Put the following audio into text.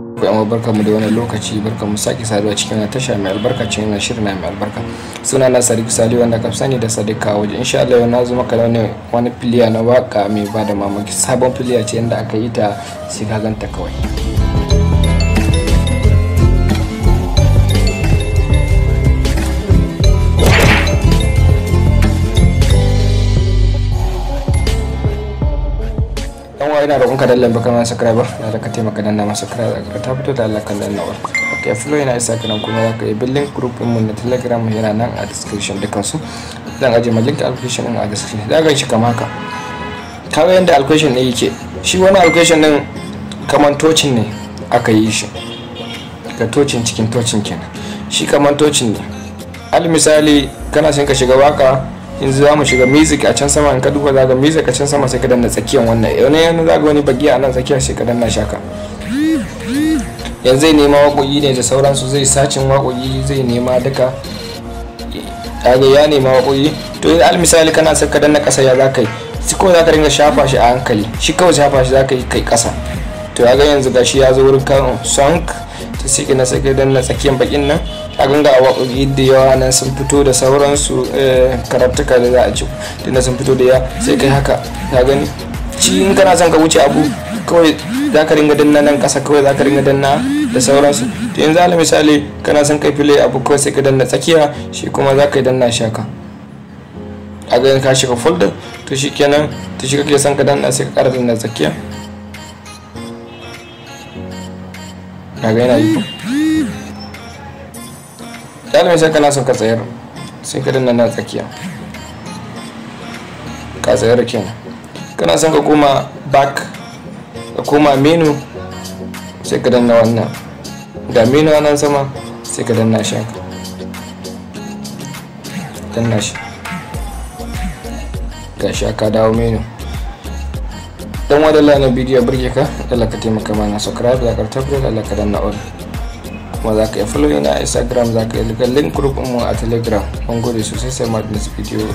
Kuma barkamu da wannan lokaci, barkamu sake saduwa cikin wannan tasha mai albarka, cikin wannan shirin mai albarka. Suna na Sadiq Salihu, wanda ka sani da Sadiq Kawoji. Insha Allah yau na zo maka da wani filiya na waka mai bada mamaki. Sabon filiya ce yanda aka yi ta sai ka ganta kawai. Ina roƙon ka dallan baka ma subscribe na da ka taimaka danna masa subscribe ka ta fito da Allah kan danna wa. Okay, follow yana Instagram kuma zaka yi link group din mu na Telegram yana nan a description, dukan su zan aje ma link application din a description. Da ga shi kamar haka, kaga yanda application din yake. Shi wani application din kaman tocin ne aka yi shi, ka tocin cikin tocin kenan, shi kaman tocin ne. Al misali kana son ka shiga waka, yanzu za mu shiga music a can sama. In ka duba zaga music a can sama, sai ka danna tsakiyan wannan. Wani yanzu zaga wani bagi a nan tsakiya, sai ka danna shaka. Yanzu zai nema waƙoƙi ne da sauransu, zai sacin waƙoƙi, zai nema duka. Kaga ya nema waƙoƙi. To yanzu al misali kana son ka danna ƙasa, ya za ka yi? Shi kawai za ka ringa shafa shi a hankali, shi kawai shafa shi za ka yi kai ƙasa. To ya ga yanzu gashi ya zo wurin kan song, to sai ka sai ka danna tsakiyan bakin nan. A ganga a waƙoƙi da yawa nan sun fito da sauransu, karatuka da za a ci tunda sun fito da yawa, sai kai haka. Ka gani shi, in kana son ka wuce abu kawai za ka ringa danna nan ƙasa, kawai za ka ringa danna da sauransu. To yanzu ala misali kana son kai fili abu, kawai sai ka danna tsakiya, shi kuma za ka yi danna shi haka. A ga ka shiga folder, to shi kenan. To shi kake son ka danna, sai ka ƙara danna tsakiya. Kaga yana yi. Ɗalibin sai kana son ka tsayar, sai ka danna na tsakiya, ka tsayar kenan. Kana son ka koma back, ka koma menu, sai ka danna wannan. Ga menu nan sama, sai ka danna shi haka, danna shi, ga shi aka dawo menu. Dan wadalla na bidiyo burge ka, dalla ka taimaka mana subscribe, za ka tabbata dalla ka danna all, kuma za ka iya follow na Instagram, za ka iya link group mu a Telegram. Mun gode sosai, sai ma next video.